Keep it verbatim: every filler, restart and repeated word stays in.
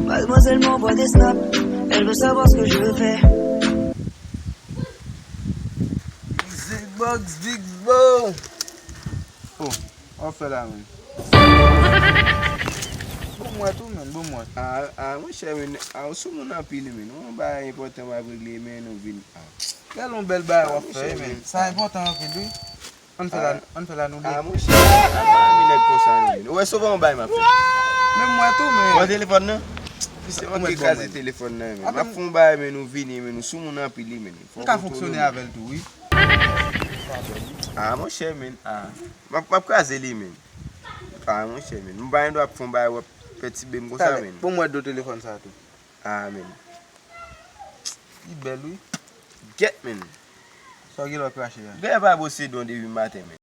Mademoiselle m'envoie des snaps, elle veut savoir ce que je fais. Big box, big bo. Oh, w ap fè la menm. Bon mwen tou menm, bon mwen. Ah, ah, monchè, men, ah, ou sou moun anpil, men. Ou yon bagay enpòtan w ap regle, men nou vin. Ah. Gade yon bèl bagay w ap fè, men. Sa enpòtan anpil, wi. Ann fè la, ann fè la nou de. Ah, monchè, ah, pa renmen nèg konsa, non, men. Ou wè, se pa yon bagay m ap fè. Menm mwen tou, men. Pran telefòn nan. Misye manke kraze telefòn nan, men. M ap fè yon bagay, men nou vini, men nou sou moun anpil, men. M ka fonksyone avè l tou, wi. Ah, monchè, men. Ah. M ap, m ap kraze li, men. Ah, monchè, men. M pa gen dwa ap fè yon bagay, w ap pètibe m konsa, men. Bon, mwen do telefòn sa tou. Ah, men. Li bèl, wi. Gèt, men. Sa w gen lè w krache a? Gè pa bwose don depi maten, men.